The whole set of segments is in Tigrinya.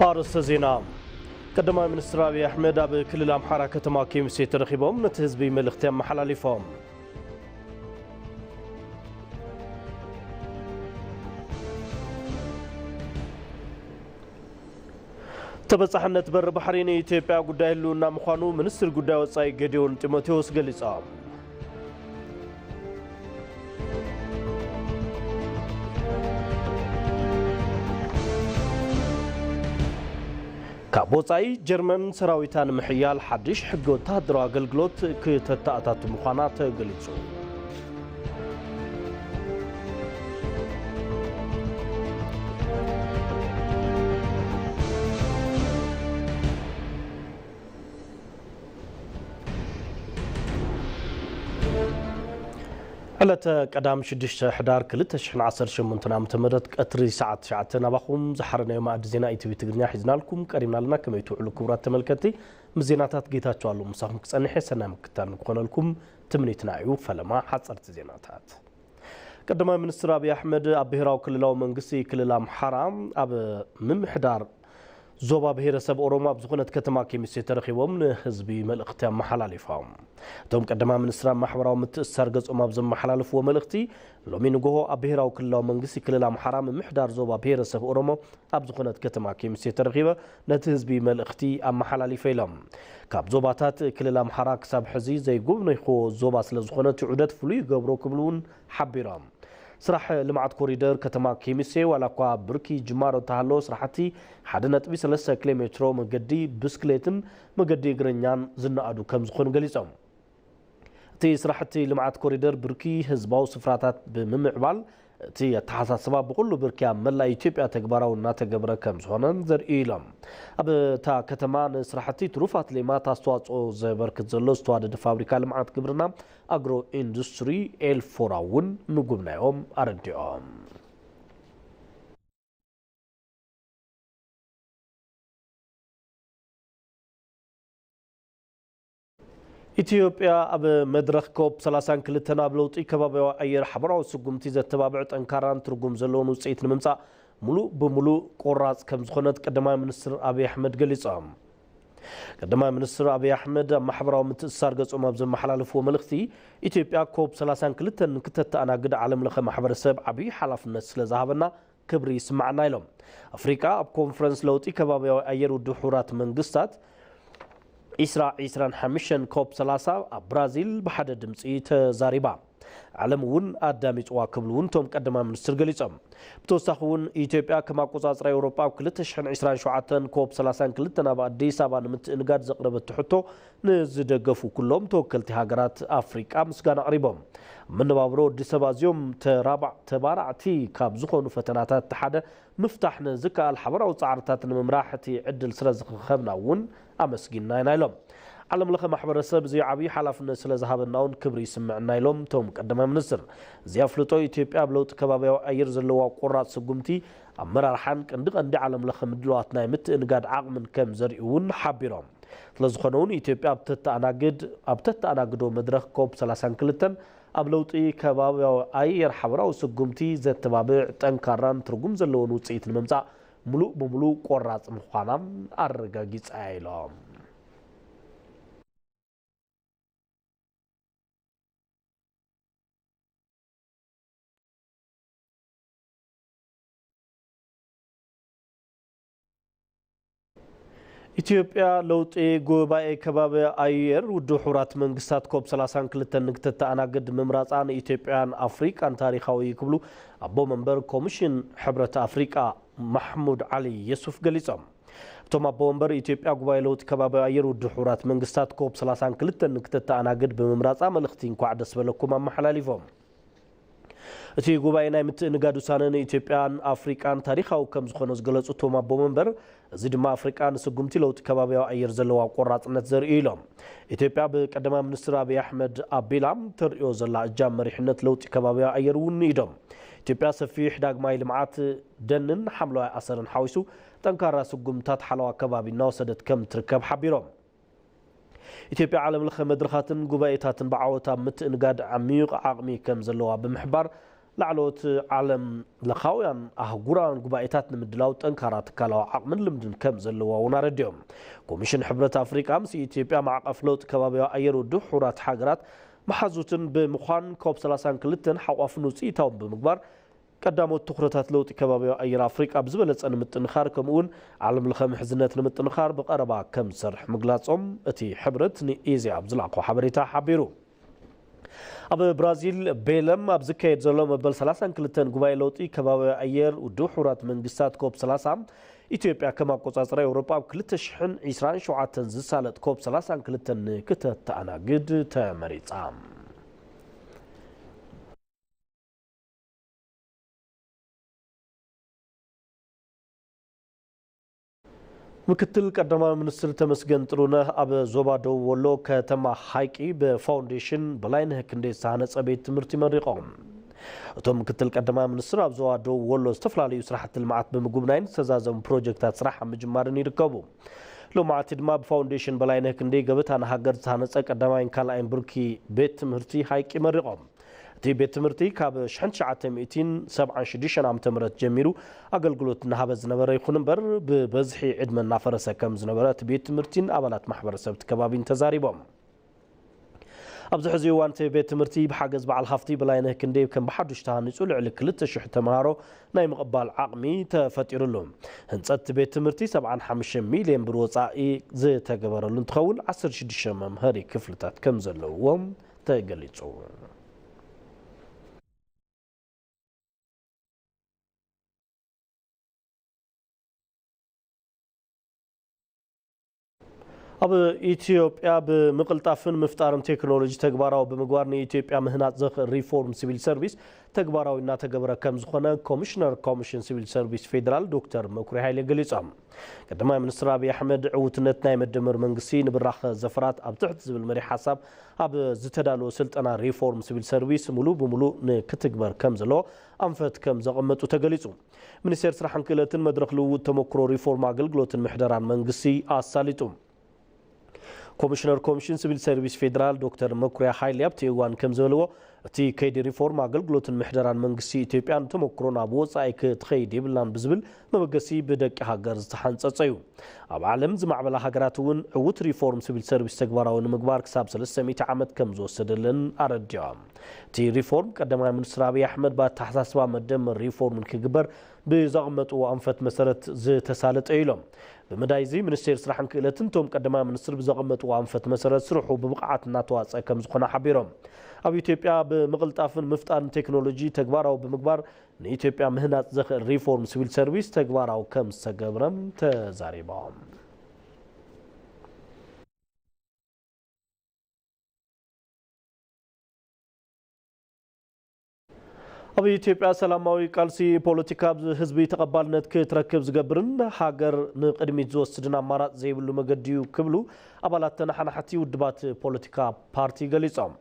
ኣርእስተ ዜና። ቀዳማይ ሚኒስትር ኣብይ ኣሕመድ ኣብ ክልል ኣምሓራ ከተማ ኬሚሴ ተረኺቦም ነቲ ህዝቢ መልእኽቲ ኣመሓላሊፎም። ተበጻሕነት በሪ ባሕሪ ንኢትዮጵያ ጉዳይ ህልውና ምዃኑ ሚኒስትር ጉዳይ ወጻኢ ጌዲዮን ጢሞቴዎስ ገሊጾም። ካብ ወጻኢ ጀርመን ሰራዊታ ንምሕያል ሓድሽ ሕጊ ወተሃደራዊ ኣገልግሎት ክተተኣታቱ ምዃና ተገሊጹ። ዕለተ ቀዳም ሽዱሽተ ሕዳር ክልተ ሽሕን ዓሰርተ ሸሞንተን ዓመተ ምህረት ቀትሪ ሰዓት ትሽዓተ ናባኹም ዝሓረናዮ መኣዲ ዜና ኢቲቪ ትግርኛ ሒዝናልኩም ቀሪብና ኣለና። ከመይ ትውዕሉ ክቡራት ተመልከትቲ? ምስ ዜናታት ጌታቸው ኣለሙ ምሳኹም ክጸንሕ እየ። ሰናይ ምክትታል ንክኾነልኩም ትምኒትና እዩ። ፈለማ ሓጸርቲ ዜናታት። ቀዳማይ ሚኒስትር ኣብይ ኣሕመድ ኣብ ብሄራዊ ክልላዊ መንግስቲ ክልል ኣምሓራ ኣብ ምምሕዳር ዞባ ብሄረሰብ ኦሮሞ ኣብ ዝኾነት ከተማ ኬሚሴ ተረኺቦም ንህዝቢ መልእኽቲ ኣመሓላሊፎም። እቶም ቀዳማይ ሚኒስትር ኣብ ማሕበራዊ ምትእስሳር ገጾም ኣብ ዘመሓላለፍዎ መልእኽቲ፣ ሎሚ ንግሆ ኣብ ብሄራዊ ክልላዊ መንግስቲ ክልል ኣምሓራ ምምሕዳር ዞባ ብሄረሰብ ኦሮሞ ኣብ ዝኾነት ከተማ ኬሚሴ ተረኺበ ነቲ ህዝቢ መልእኽቲ ኣመሓላሊፈ ኢሎም። ካብ ዞባታት ክልል ኣምሓራ ክሳብ ሕዚ ዘይጎብነይክዎ ዞባ ስለ ዝኾነ እቲ ዑደት ፍሉይ ይገብሮ ክብሉ እውን ሓቢሮም። ስራሕ ልምዓት ኮሪደር ከተማ ኬሚሴ ዋላ እኳ ብርኪ ጅማሮ እንተሃለዎ፣ ስራሕቲ ሓደ ነጥቢ ሰለስተ ኪሎ ሜትሮ መገዲ ብስክሌትን መገዲ እግረኛን ዝነኣዱ ከም ዝኾኑ ገሊጾም። እቲ ስራሕቲ ልምዓት ኮሪደር ብርኪ ህዝባዊ ስፍራታት ብምምዕባል፣ እቲ ኣተሓሳስባ ብኹሉ ብርኪ ኣብ መላእ ኢትዮጵያ ተግባራዊ እናተገብረ ከም ዝኾነ ዘርእዩ ኢሎም። ኣብ እታ ከተማ ንስራሕቲ ትሩፋት ሌማት ኣስተዋፅኦ ዘበርክት ዘሎ ዝተዋደደ ፋብሪካ ልምዓት ግብርና ኣግሮ ኢንዱስትሪ ኤልፎራ እውን ምጉብናዮም ኣረዲኦም። ኢትዮጵያ ኣብ መድረኽ ኮፕ ሰላሳን ክልተን ኣብ ለውጢ ከባቢያዊ ኣየር ሓበራዊ ስጉምቲ ዘተባብዕ ጠንካራን ትርጉም ዘለዎን ውፅኢት ንምምፃእ ሙሉእ ብሙሉእ ቆራፅ ከም ዝኾነት ቀዳማይ ሚኒስትር ኣብይ ኣሕመድ ገሊፆም። ቀዳማይ ሚኒስትር ኣብይ ኣሕመድ ኣብ ማሕበራዊ ምትእስሳር ገጾም ኣብ ዘመሓላለፍዎ መልእኽቲ፣ ኢትዮጵያ ኮፕ ሰላሳን ክልተን ንክተተኣናግድ ዓለም ለኸ ማሕበረሰብ ዓብዪ ሓላፍነት ስለ ዝሃበና ክብሪ ይስማዓና ኢሎም። ኣፍሪቃ ኣብ ኮንፈረንስ ለውጢ ከባቢያዊ ኣየር ውድብ ሕቡራት መንግስታት ዒስራ ዒስራን ሓሙሽተን ኮፕ ሰላሳ ኣብ ብራዚል ብሓደ ድምፂ ተዛሪባ። ዓለም እውን ኣዳሚፅዋ ክብሉ እውን እቶም ቀዳማይ ሚኒስትር ገሊፆም። ብተወሳኺ እውን ኢትዮጵያ ከም ኣቆፃፅራ ኤውሮጳ ኣብ ክልተ ሽሕን ዕስራን ሸውዓተን ኮፕ ሰላሳን ክልተን ኣብ ኣዲስ ኣበባ ንምትእንጋድ ዘቕረበቶ ሕቶ ንዝደገፉ ኩሎም ተወከልቲ ሃገራት ኣፍሪቃ ምስጋና ኣቕሪቦም። ኣብ መነባብሮ ወዲ ሰብ ኣዝዮም ተራባዕ-፣ ተባራዕቲ ካብ ዝኾኑ ፈተናታት እቲ ሓደ ምፍታሕ ንዝከኣል ሓበራዊ ጻዕርታት ንምምራሕ እቲ ዕድል ስለ ዝረኸብና እውን ኣመስጊንና ኢና ኢሎም። ዓለም ለኸ ማሕበረሰብ እዚ ዓብዪ ሓላፍነት ስለ ዝሃበና እውን ክብሪ ይስምዕና ኢሎም እቶም ቀዳማይ ሚኒስትር። እዚ ኣፍልጦ ኢትዮጵያ ኣብ ለውጢ ከባቢያዊ ኣየር ዘለዋ ቆራፅ ስጉምቲ ኣመራርሓን ቀንዲ ቀንዲ ዓለም ለኸ ምድላዋት ናይ ምትእንጋድ ዓቕምን ከም ዘርኢ እውን ሓቢሮም። ስለ ዝኾነ እውን ኢትዮጵያ ኣብ ተተኣናግድ-፣ ኣብ ተተኣናግዶ መድረኽ ኮፕ ሰላሳን ክልተን ኣብ ለውጢ ከባቢያዊ ኣየር ሓበራዊ ስጉምቲ ዘተባብዕ ጠንካራን ትርጉም ዘለዎን ውፅኢት ንምምፃእ ሙሉእ ብሙሉእ ቆራፅ ምዃና ኣረጋጊፃ ኢሎም። ኢትዮጵያ ለውጢ ጉባኤ ከባቢ ኣየር ውድብ ሕቡራት መንግስታት ኮፕ ሰላሳን ክልተን ንክተተኣናግድ ምምራፃ ንኢትዮጵያን ኣፍሪቃን ታሪኻዊ እዩ ክብሉ ኣቦ መንበር ኮሚሽን ሕብረት ኣፍሪቃ ማሕሙድ ዓሊ የሱፍ ገሊጾም። እቶም ኣቦ መንበር ኢትዮጵያ ጉባኤ ለውጢ ከባቢ ኣየር ውድብ ሕቡራት መንግስታት ኮፕ ሰላሳን ክልተን ንክተተኣናግድ ብምምራፃ መልእኽቲ እንኳዕ ደስ በለኩም ኣመሓላሊፎም። እቲ ጉባኤ ናይ ምትእንጋድ ውሳነ ንኢትዮጵያን ኣፍሪቃን ታሪኻዊ ከም ዝኾነ ዝገለጹ እቶም ኣቦ መንበር፣ እዚ ድማ ኣፍሪቃ ንስጉምቲ ለውጢ ከባቢያዊ ኣየር ዘለዋ ቆራጽነት ዘርኢ እዩ ኢሎም። ኢትዮጵያ ብቀዳማይ ሚኒስትር ኣብይ ኣሕመድ ኣቢላ ተርእዮ ዘላ እጃም መሪሕነት ለውጢ ከባቢያዊ ኣየር እውን ንኢዶም። ኢትዮጵያ ሰፊሕ ዳግማይ ልምዓት ደንን ሓምለዋይ ኣሰርን ሓዊሱ ጠንካራ ስጉምትታት ሓለዋ ከባቢ እናወሰደት ከም ትርከብ ሓቢሮም። ኢትዮጵያ ዓለም ለኸ መድረኻትን ጉባኤታትን ብዓወት ኣብ ምትእንጋድ ዓሚቕ ዓቕሚ ከም ዘለዋ ብምሕባር፣ ላዕለዎት ዓለም ለኻውያን ኣህጉራውያን ጉባኤታት ንምድላው ጠንካራ ትካላዊ ዓቕምን ልምድን ከም ዘለዋ እውን ኣረዲኦም። ኮሚሽን ሕብረት ኣፍሪቃ ምስ ኢትዮጵያ ማዕቐፍ ለውጢ ከባቢያዊ ኣየር ውድብ ሕቡራት ሃገራት መሓዙትን ብምዃን ኮፕ ሰላሳን ክልተን ሓቋፍን ውፅኢታውን ብምግባር ቀዳሞት ትኹረታት ለውጢ ከባቢያዊ ኣየር ኣፍሪቃ ብዝበለፀ ንምጥንኻር ከምኡውን ዓለም ለኸ ምሕዝነት ንምጥንኻር ብቐረባ ከም ዝሰርሕ ምግላፆም እቲ ሕብረት ንኢዜኣ ኣብ ዝለኣኾ ሓበሬታ ሓቢሩ። ኣብ ብራዚል ቤለም ኣብ ዝካየድ ዘሎ መበል ሰላሳን ክልተን ጉባኤ ለውጢ ከባቢ ኣየር ውድብ ሕቡራት መንግስታት ኮፕ ሰላሳ ኢትዮጵያ ከም ኣቆጻጽራ ኤውሮጳ ኣብ ክልተ ሽሕን ዕስራን ሸውዓተን ዝሳለጥ ኮፕ ሰላሳን ክልተን ንክተተኣናግድ ተመሪጻ። ምክትል ቀዳማይ ሚኒስትር ተመስገን ጥሩነህ ኣብ ዞባ ደቡብ ወሎ ከተማ ሃይቂ ብፋውንዴሽን በላይነህ ክንዴ ዝተሃነፀ ቤት ትምህርቲ መሪቖም። እቶም ምክትል ቀዳማይ ሚኒስትር ኣብ ዞባ ደቡብ ወሎ ዝተፈላለዩ ስራሕቲ ልምዓት ብምጉብናይን ዝተዛዘሙ ፕሮጀክታት ስራሕ ኣብ ምጅማርን ይርከቡ። ሎማዕቲ ድማ ብፋውንዴሽን በላይነህ ክንዴ ገበታ ንሃገር ዝተሃነፀ ቀዳማይን ካልኣይን ብርኪ ቤት ትምህርቲ ሃይቂ መሪቖም። እቲ ቤት ትምህርቲ ካብ ሽሕን ትሽዓተ ሚእትን ሰብዓን ሽዱሽተን ዓመተ ምህረት ጀሚሩ ኣገልግሎት እናሃበ ዝነበረ ይኹን እምበር፣ ብበዝሒ ዕድመ እናፈረሰ ከም ዝነበረ እቲ ቤት ትምህርቲን ኣባላት ማሕበረሰብ እቲ ከባቢን ተዛሪቦም። ኣብዚ ሕዚ እዋን እቲ ቤት ትምህርቲ ብሓገዝ በዓል ሃፍቲ በላይነህ ክንዴ ከም ብሓዱሽ ተሃኒፁ ልዕሊ ክልተ ሽሕ ተምሃሮ ናይ ምቕባል ዓቕሚ ተፈጢሩሉ። ህንፀት እቲ ቤት ትምህርቲ ሰብዓን ሓሙሽተ ሚልዮን ብር ወፃኢ ዝተገበረሉ እንትኸውን፣ ዓሰርተ ሽዱሽተ መምሃሪ ክፍልታት ከም ዘለውዎ ተገሊጹ። ኣብ ኢትዮጵያ ብምቕልጣፍን ምፍጣርን ቴክኖሎጂ ተግባራዊ ብምግባር ንኢትዮጵያ ምህናጽ ዘኽእል ሪፎርም ሲቪል ሰርቪስ ተግባራዊ እናተገበረ ከም ዝኾነ ኮሚሽነር ኮሚሽን ሲቪል ሰርቪስ ፌዴራል ዶክተር መኩሪያ ሃይለ ገሊጾም። ቀዳማይ ሚኒስትር ኣብይ ኣሕመድ ዕውትነት ናይ መደመር መንግስቲ ንብራኸ ዘፈራት ኣብ ትሕቲ ዝብል መሪሕ ሓሳብ ኣብ ዝተዳለወ ስልጠና ሪፎርም ሲቪል ሰርቪስ ሙሉእ ብሙሉእ ንክትግበር ከም ዘለዎ ኣንፈት ከም ዘቐመጡ ተገሊጹ። ሚኒስቴር ስራሕን ክእለትን መድረኽ ልውውጥ ተመክሮ ሪፎርም ኣገልግሎትን ምሕደራን መንግስቲ ኣሳሊጡ። ኮሚሽነር ኮሚሽን ሲቪል ሰርቪስ ፌዴራል ዶክተር መኩሪያ ሃይሌ ኣብቲ እዋን ከም ዝበልዎ፣ እቲ ከይዲ ሪፎርም ኣገልግሎትን ምሕደራን መንግስቲ ኢትዮጵያ ንተመክሮ ናብ ወጻኢ ክትኸይድ የብላን ብዝብል መበገሲ ብደቂ ሃገር ዝተሓንጸጸ እዩ። ኣብ ዓለም ዝማዕበላ ሃገራት እውን ዕዉት ሪፎርም ሲቪል ሰርቪስ ተግባራዊ ንምግባር ክሳብ ሰለስተ ሚእቲ ዓመት ከም ዝወሰደለን ኣረዲኦም። እቲ ሪፎርም ቀዳማይ ሚኒስትር ኣብይ ኣሕመድ ብኣተሓሳስባ መደመር ሪፎርም ንክግበር ብዘቐመጥዎ ኣንፈት መሰረት ዝተሳለጠ እዩ ኢሎም። ብምዳይ እዚ ሚኒስቴር ስራሕን ክእለትን እቶም ቀዳማይ ሚኒስትር ብዘቐመጥዎ ኣንፈት መሰረት ስርሑ ብብቕዓት እናተዋፀ ከም ዝኾነ ሓቢሮም። ኣብ ኢትዮጵያ ብምቕልጣፍን ምፍጣን ቴክኖሎጂ ተግባራዊ ብምግባር ንኢትዮጵያ ምህናፅ ዘኽእል ሪፎርም ሲቪል ሰርቪስ ተግባራዊ ከም ዝተገብረም ተዛሪቦም። ኣብ ኢትዮጵያ ሰላማዊ ቃልሲ ፖለቲካ ኣብ ህዝቢ ተቐባልነት ክትረክብ ዝገብርን ሃገር ንቕድሚት ዝወስድን ኣማራፂ ዘይብሉ መገዲ እዩ ክብሉ ኣባላት ተነሓናሕቲ ውድባት ፖለቲካ ፓርቲ ገሊፆም።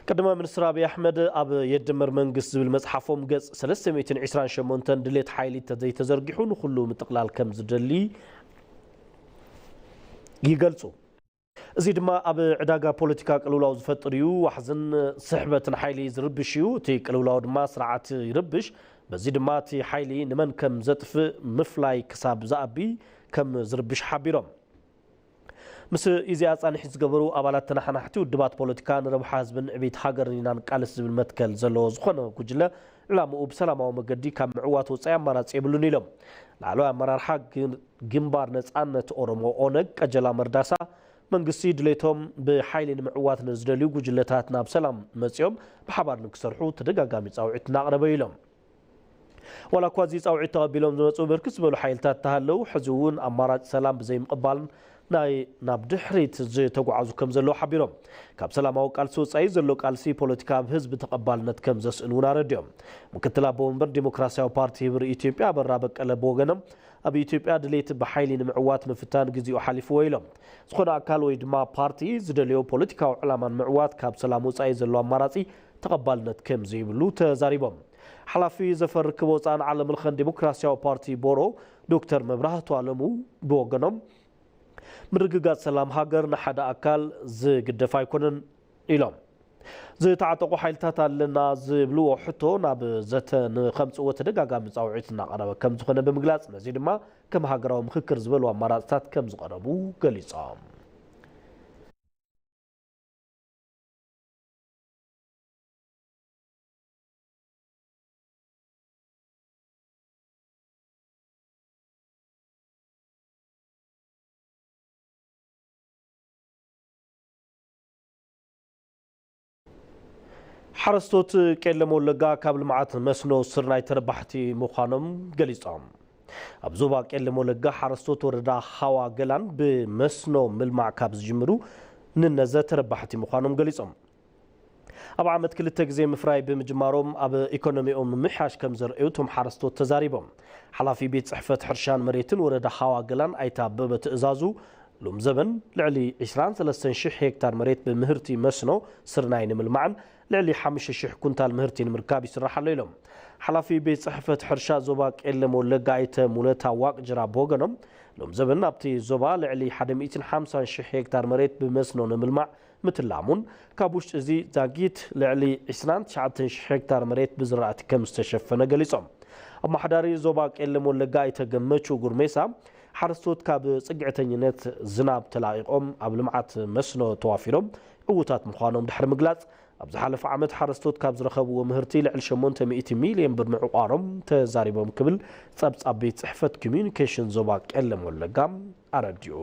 ቀዳማይ ሚኒስትር ኣብይ ኣሕመድ ኣብ የድምር መንግስት ዝብል መፅሓፎም ገፅ ሰለስተ ሚእትን ዕስራን ሸሞንተን ድሌት ሓይሊ ተዘይተዘርጊሑ ንኩሉ ምጥቕላል ከም ዝደሊ ይገልፁ። እዚ ድማ ኣብ ዕዳጋ ፖለቲካ ቅልውላው ዝፈጥር እዩ። ዋሕዝን ስሕበትን ሓይሊ ዝርብሽ እዩ። እቲ ቅልውላው ድማ ስርዓት ይርብሽ። በዚ ድማ እቲ ሓይሊ ንመን ከም ዘጥፍእ ምፍላይ ክሳብ ዝኣቢ ከም ዝርብሽ ሓቢሮም። ምስ ኢዜኣ ፃንሒት ዝገበሩ ኣባላት ተነሓናሕቲ ውድባት ፖለቲካ ንረብሓ ህዝብን ዕቤት ሃገርን ኢና ንቃለስ ዝብል መትከል ዘለዎ ዝኾነ ጉጅለ ዕላምኡ ብሰላማዊ መገዲ ካብ ምዕዋት ወፃኢ ኣማራፂ የብሉን ኢሎም። ላዕለዋይ ኣመራርሓ ግ-፣ ግንባር ነፃነት ኦሮሞ ኦነግ ቀጀላ መርዳሳ መንግስቲ ድሌቶም ብሓይሊ ንምዕዋት ንዝደልዩ ጉጅለታት ናብ ሰላም መፂኦም ብሓባር ንክሰርሑ ተደጋጋሚ ፃውዒት እናቕረበ ኢሎም። ዋላ እኳ እዚ ፃውዒት ተቐቢሎም ዝመፁ ብርክት ዝበሉ ሓይልታት እንተሃለዉ፣ ሕዚ እውን ኣማራፂ ሰላም ብዘይምቕባልን ናይ ናብ ድሕሪት ዝተጓዓዙ ከም ዘለዉ ሓቢሮም። ካብ ሰላማዊ ቃልሲ ወፃኢ ዘሎ ቃልሲ ፖለቲካ ኣብ ህዝቢ ተቐባልነት ከም ዘስእን እውን ኣረዲኦም። ምክትል ኣቦ ወንበር ዲሞክራሲያዊ ፓርቲ ህብሪ ኢትዮጵያ ኣበራ በቀለ ብወገኖም፣ ኣብ ኢትዮጵያ ድሌት ብሓይሊ ንምዕዋት ምፍታን ግዚኡ ሓሊፍዎ ኢሎም። ዝኾነ ኣካል ወይ ድማ ፓርቲ ዝደልዮ ፖለቲካዊ ዕላማ ንምዕዋት ካብ ሰላም ወፃኢ ዘሎ ኣማራፂ ተቐባልነት ከም ዘይብሉ ተዛሪቦም። ሓላፊ ዘፈር ርክብ ወፃእን ዓለም ለኸን ዲሞክራሲያዊ ፓርቲ ቦሮ ዶክተር መብራህቱ ኣለሙ ብወገኖም፣ ምርግጋፅ ሰላም ሃገር ንሓደ ኣካል ዝግደፍ ኣይኮነን ኢሎም። ዝተዓጠቑ ሓይልታት ኣለና ዝብልዎ ሕቶ ናብ ዘተ ንኸምፅዎ ተደጋጋሚ ፃውዒት እናቐረበ ከም ዝኾነ ብምግላፅ፣ ነዚ ድማ ከም ሃገራዊ ምኽክር ዝበሉ ኣማራፅታት ከም ዝቐረቡ ገሊፆም። ሓረስቶት ቄለም ወለጋ ካብ ልምዓት መስኖ ስርናይ ተረባሕቲ ምዃኖም ገሊጾም። ኣብ ዞባ ቄለም ወለጋ ሓረስቶት ወረዳ ሃዋ ገላን ብመስኖ ምልማዕ ካብ ዝጅምሩ ንነዘ ተረባሕቲ ምዃኖም ገሊጾም። ኣብ ዓመት ክልተ ግዜ ምፍራይ ብምጅማሮም ኣብ ኢኮኖሚኦም ምምሕያሽ ከም ዘርእዩ እቶም ሓረስቶት ተዛሪቦም። ሓላፊ ቤት ጽሕፈት ሕርሻን መሬትን ወረዳ ሃዋ ገላን ኣይተ ኣበበ ትእዛዙ፣ ሎም ዘበን ልዕሊ ዕስራን ሰለስተን ሽሕ ሄክታር መሬት ብምህርቲ መስኖ ስርናይ ንምልማዕን ልዕሊ ሓሙሽተ ሽሕ ኩንታል ምህርቲ ንምርካብ ይስራሕ ኣሎ ኢሎም። ሓላፊ ቤት ጽሕፈት ሕርሻ ዞባ ቄለም ወለጋ ኣይተ ሙለታ ዋቅጅራ ብወገኖም፣ ሎም ዘበን ኣብቲ ዞባ ልዕሊ ሓደ ሚእትን ሓምሳን ሽሕ ሄክታር መሬት ብመስኖ ንምልማዕ ምትላሙን፣ ካብ ውሽጢ እዚ ዛጊት ልዕሊ ዕስራን ትሽዓተን ሽሕ ሄክታር መሬት ብዝራእቲ ከም ዝተሸፈነ ገሊጾም። ኣመሓዳሪ ዞባ ቄለም ወለጋ ኣይተ ገመቹ ጉርሜሳ፣ ሓረስቶት ካብ ጽግዕተኝነት ዝናብ ተላቒቖም ኣብ ልምዓት መስኖ ተዋፊሮም ዕዉታት ምዃኖም ድሕሪ ምግላጽ፣ ኣብ ዝሓለፈ ዓመት ሓረስቶት ካብ ዝረኸብዎ ምህርቲ ልዕሊ ሸሞንተ ሚእቲ ሚልዮን ብር ምዕቋሮም ተዛሪቦም ክብል ጸብጻብ ቤት ጽሕፈት ኮሚዩኒኬሽን ዞባ ቄለም ወለጋ ኣረዲኡ።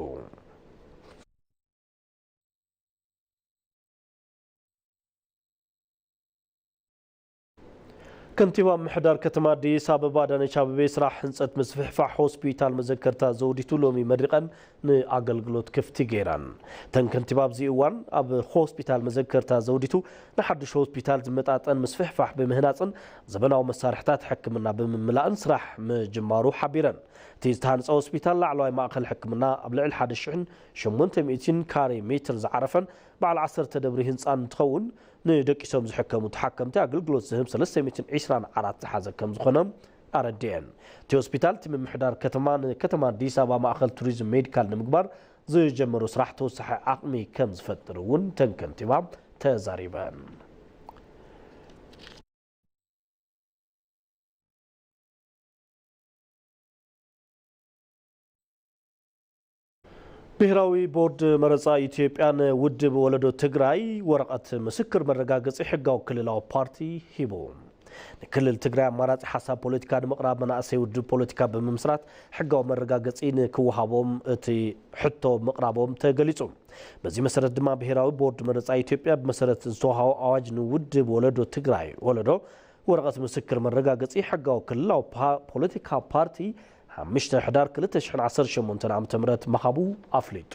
ከንቲባ ምምሕዳር ከተማ ኣዲስ ኣበባ ኣዳነች ኣቤቤ ስራሕ ህንፀት ምስፍሕፋሕ ሆስፒታል መዘከርታ ዘውዲቱ ሎሚ መሪቐን ንኣገልግሎት ክፍቲ ገይረን። እተን ከንቲባ ኣብዚ እዋን ኣብ ሆስፒታል መዘከርታ ዘውዲቱ ንሓድሽ ሆስፒታል ዝመጣጠን ምስፍሕፋሕ ብምህናፅን ዘበናዊ መሳርሕታት ሕክምና ብምምላእን ስራሕ ምጅማሩ ሓቢረን። እቲ ዝተሃንፀ ሆስፒታል ላዕለዋይ ማእኸል ሕክምና ኣብ ልዕሊ ሓደ ሽሕን ሸሞንተ ሚእትን ካሬ ሜትር ዝዓረፈን በዓል ዓሰርተ ደብሪ ህንፃ እንትኸውን፣ ንደቂሶም ዝሕከሙ ተሓከምቲ ኣገልግሎት ዝህብ ሰለስተ ሚእትን ዕስራን ዓራት ዝሓዘ ከም ዝኾነ ኣረዲአን። እቲ ሆስፒታል እቲ ምምሕዳር ከተማ ንከተማ ኣዲስ ኣበባ ማእኸል ቱሪዝም ሜዲካል ንምግባር ዝጀመሮ ስራሕ ተወሳሒ ዓቕሚ ከም ዝፈጥር እውን እተን ከንቲባ ተዛሪበን። ብሄራዊ ቦርድ መረፃ ኢትዮጵያ ንውድብ ወለዶ ትግራይ ወረቐት ምስክር መረጋገፂ ሕጋዊ ክልላዊ ፓርቲ ሂቡ። ንክልል ትግራይ ኣማራፂ ሓሳብ ፖለቲካ ንምቕራብ መናእሰይ ውድብ ፖለቲካ ብምምስራት ሕጋዊ መረጋገፂ ንክወሃቦም እቲ ሕቶ ምቕራቦም ተገሊፁ። በዚ መሰረት ድማ ብሄራዊ ቦርድ መረፃ ኢትዮጵያ ብመሰረት ዝተወሃቦ ኣዋጅ ንውድብ ወለዶ ትግራይ ወለዶ ወረቐት ምስክር መረጋገፂ ሕጋዊ ክልላዊ ፓ-፣ ፖለቲካ ፓርቲ ሓሙሽተ ሕዳር ክልተ ሽሕን ዓሰርተ ሸሞንተን ዓመተ ምህረት ምሃቡ ኣፍሊጡ።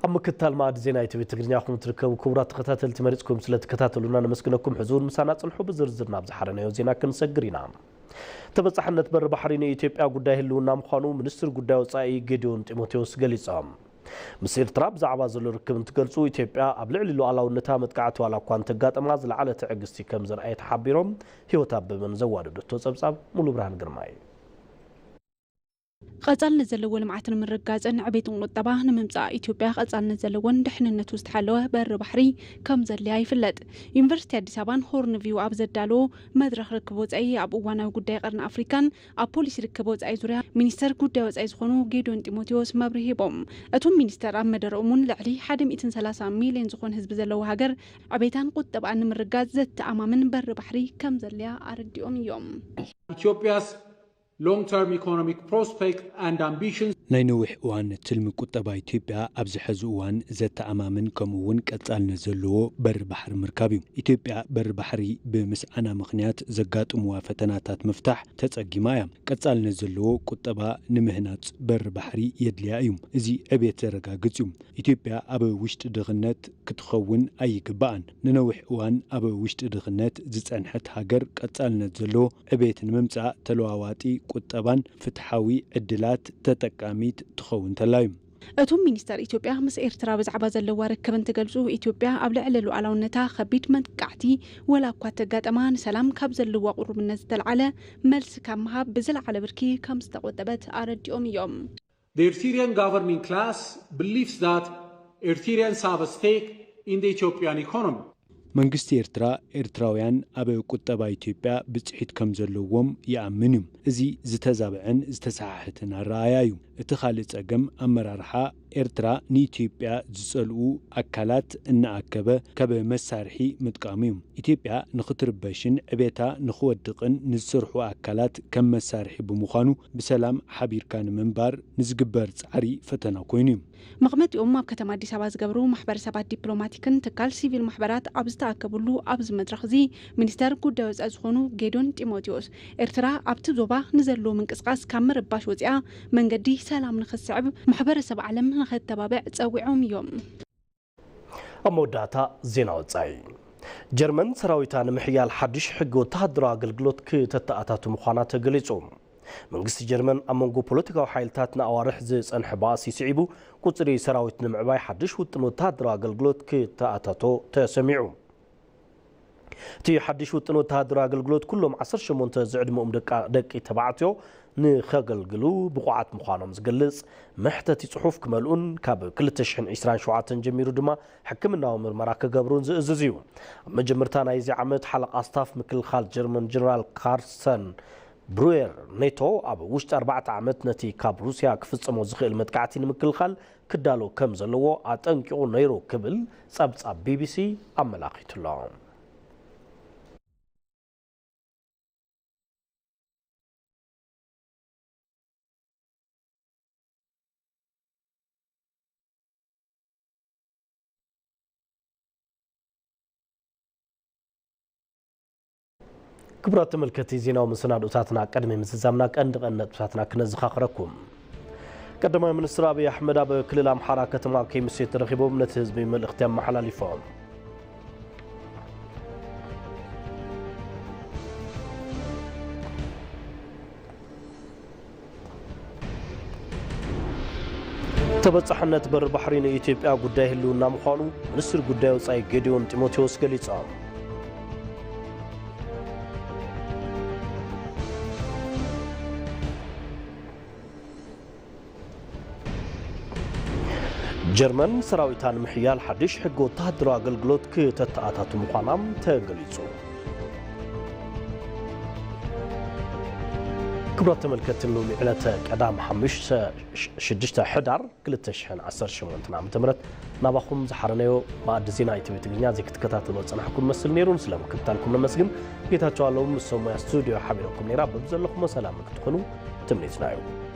ኣብ ምክትታል መኣዲ ዜና ኢቲቪ ትግርኛ ኢኹም ትርከቡ። ክቡራት ተኸታተልቲ፣ መሪጽኩም ስለ ትከታተሉና ነመስግነኩም። ሕዚ እውን ምሳና ጽንሑ። ብዝርዝር ናብ ዝሓረናዮ ዜና ክንሰግር ኢና። ተበጻሕነት በሪ ባሕሪ ንኢትዮጵያ ጉዳይ ህልውና ምዃኑ ሚኒስትር ጉዳይ ወጻኢ ጌዲዮን ጢሞቴዎስ ገሊጾም። ምስ ኤርትራ ብዛዕባ ዘሎ ርክብ እንትገልጹ፣ ኢትዮጵያ ኣብ ልዕሊ ሉዓላውነታ መጥቃዕቲ ዋላ እኳ እንተጋጠማ ዝለዓለ ትዕግስቲ ከም ዘርኣየት ሓቢሮም። ህይወት ኣበበን ዘዋደደቶ ጸብጻብ ሙሉ ብርሃን ግርማይ። ቀጻልነት ዘለዎ ልምዓትን ምርግጋጽን ዕቤትን ቁጠባ ንምምጻእ ኢትዮጵያ ቀጻልነት ዘለዎን ድሕንነቱ ዝተሓለወ በሪ ባሕሪ ከም ዘድልያ ይፍለጥ። ዩኒቨርሲቲ ኣዲስ ኣበባን ሆርን ቪው ኣብ ዘዳለዎ መድረኽ ርክብ ወጻኢ ኣብ እዋናዊ ጉዳይ ቀርኒ ኣፍሪካን ኣብ ፖሊሲ ርክብ ወጻኢ ዙርያ ሚኒስተር ጉዳይ ወጻኢ ዝኾኑ ጌዲዮን ጢሞቴዎስ መብርሂ ሂቦም። እቶም ሚኒስተር ኣብ መደረኦም እውን ልዕሊ ሓደ ሚእትን ሰላሳ ሚልዮን ዝኾን ህዝቢ ዘለዎ ሃገር ዕቤታን ቁጠባኣን ንምርጋጽ ዘተኣማምን በሪ ባሕሪ ከም ዘድልያ ኣረዲኦም እዮም። Ethiopia's long-term economic prospects and ambitions. ናይ ነዊሕ እዋን ትልሚ ቁጠባ ኢትዮጵያ ኣብዚ ሕዚ እዋን ዘተኣማምን ከምኡ እውን ቀጻልነት ዘለዎ በሪ ባሕሪ ምርካብ እዩ። ኢትዮጵያ በሪ ባሕሪ ብምስኣና ምኽንያት ዘጋጥምዋ ፈተናታት ምፍታሕ ተጸጊማ እያ። ቀጻልነት ዘለዎ ቁጠባ ንምህናጽ በሪ ባሕሪ የድልያ እዩ። እዚ ዕብየት ዘረጋግጽ እዩ። ኢትዮጵያ ኣብ ውሽጢ ድኽነት ክትኸውን ኣይግባኣን። ንነዊሕ እዋን ኣብ ውሽጢ ድኽነት ዝጸንሐት ሃገር ቀጻልነት ዘለዎ ዕቤት ንምምጻእ ተለዋዋጢ ቁጠባን ፍትሓዊ ዕድላት ተጠቃሚት ትኸውን ተላ እዩ። እቶም ሚኒስተር፣ ኢትዮጵያ ምስ ኤርትራ ብዛዕባ ዘለዋ ርክብ እንትገልጹ፣ ኢትዮጵያ ኣብ ልዕሊ ሉዓላውነታ ከቢድ መጥቃዕቲ ወላ እኳ ተጋጠማ፣ ንሰላም ካብ ዘለዋ ቁሩብነት ዝተልዓለ መልሲ ካብ ምሃብ ብዝለዓለ ብርኪ ከም ዝተቆጠበት ኣረዲኦም እዮም። The Eritrean governing class believes that Eritreans have a stake in the Ethiopian economy. መንግስቲ ኤርትራ፣ ኤርትራውያን ኣብ ቁጠባ ኢትዮጵያ ብጽሒት ከም ዘለዎም ይኣምን እዩ። እዚ ዝተዛብዐን ዝተሰሓሕትን ኣረኣእያ እዩ። እቲ ካልእ ጸገም፣ ኣመራርሓ ኤርትራ ንኢትዮጵያ ዝጸልኡ ኣካላት እናኣከበ ካብ መሳርሒ ምጥቃሙ እዩ። ኢትዮጵያ ንኽትርበሽን ዕቤታ ንኽወድቕን ንዝሰርሑ ኣካላት ከም መሳርሒ ብምዃኑ፣ ብሰላም ሓቢርካ ንምንባር ንዝግበር ጻዕሪ ፈተና ኮይኑ እዩ። መቐመጢኦም ኣብ ከተማ ኣዲስ ኣበባ ዝገብሩ ማሕበረሰባት ዲፕሎማቲክን ትካል ሲቪል ማሕበራት ኣብ ዝተኣከብሉ ኣብዚ መድረኽ እዚ፣ ሚኒስተር ጉዳይ ወፃኢ ዝኾኑ ጌዶን ጢሞቴዎስ፣ ኤርትራ ኣብቲ ዞባ ንዘሎ ምንቅስቓስ ካብ ምርባሽ ወፂኣ መንገዲ ሰላም ንኽትስዕብ ማሕበረሰብ ዓለም ንኸተባብዕ ፀዊዖም እዮም። ኣብ መወዳእታ ዜና ወፃኢ። ጀርመን ሰራዊታ ንምሕያል ሓድሽ ሕጊ ወተሃደራዊ ኣገልግሎት ክተተኣታቱ ምዃና ተገሊጹ። መንግስቲ ጀርመን ኣብ መንጎ ፖለቲካዊ ሓይልታት ንኣዋርሕ ዝጸንሐ ባእሲ ስዒቡ፣ ቁጽሪ ሰራዊት ንምዕባይ ሓድሽ ውጥን ወተሃደራዊ ኣገልግሎት ክተኣታቶ ተሰሚዑ። እቲ ሓድሽ ውጥን ወተሃደራዊ ኣገልግሎት፣ ኩሎም ዓሰርተ ሸሞንተ ዝዕድመኦም ደቂ ተባዕትዮ ንኸገልግሉ ብቑዓት ምዃኖም ዝገልጽ መሕተቲ ጽሑፍ ክመልኡን ካብ ክልተ ሽሕን ዕስራን ሸውዓተን ጀሚሩ ድማ ሕክምናዊ ምርመራ ክገብሩን ዝእዝዝ እዩ። ኣብ መጀመርታ ናይዚ ዓመት፣ ሓለቓ ስታፍ ምክልኻል ጀርመን ጀነራል ካርሰን ብሩየር፣ ኔቶ ኣብ ውሽጢ ኣርባዕተ ዓመት ነቲ ካብ ሩስያ ክፍጸሞ ዝኽእል መጥቃዕቲ ንምክልኻል ክዳሎ ከም ዘለዎ ኣጠንቂቑ ነይሩ ክብል ጸብጻብ ቢቢሲ ኣመላኺቱ ኣሎ። ክቡራት ተመልከቲ፣ ዜናዊ መሰናዶታትና ቅድሚ ምዝዛምና ቀንዲ ቀንዲ ነጥብታትና ክነዘኻኽረኩም። ቀዳማይ ሚኒስትር ኣብይ ኣሕመድ ኣብ ክልል ኣምሓራ ከተማ ከሚሴ ተረኺቦም ነቲ ህዝቢ መልእኽቲ ኣመሓላሊፎም። ተበጻሕነት በሪ ባሕሪ ንኢትዮጵያ ጉዳይ ህልውና ምዃኑ ሚኒስትር ጉዳይ ወጻኢ ጌዲዮን ጢሞቴዎስ ገሊጾም። ጀርመን ሰራዊታ ንምሕያል ሓድሽ ሕጊ ወተሃደራዊ ኣገልግሎት ክተተኣታቱ ምዃና ተገሊጹ። ክቡራት ተመልከትቲ፣ ሎሚ ዕለተ ቀዳም ሓሙሽተ፣ ሽዱሽተ ሕዳር ክልተ ሽሕን ዓሰርተ ሸሞንተን ዓመተ ምህረት ናባኹም ዝሓረናዮ መኣዲ ዜና ኢቲቪ ትግርኛ ዘይ ክትከታተልዎ ዝጸናሕኩም መስል ነይሩ። ንስለ ምክትታልኩም ነመስግን። ጌታቸው ኣለሙ ምስ ሰብ ሞያ ስቱድዮ ሓቢረኩም ነይራ። በብዘለኹሞ ሰላም ክትኾኑ ትምኒትና እዩ።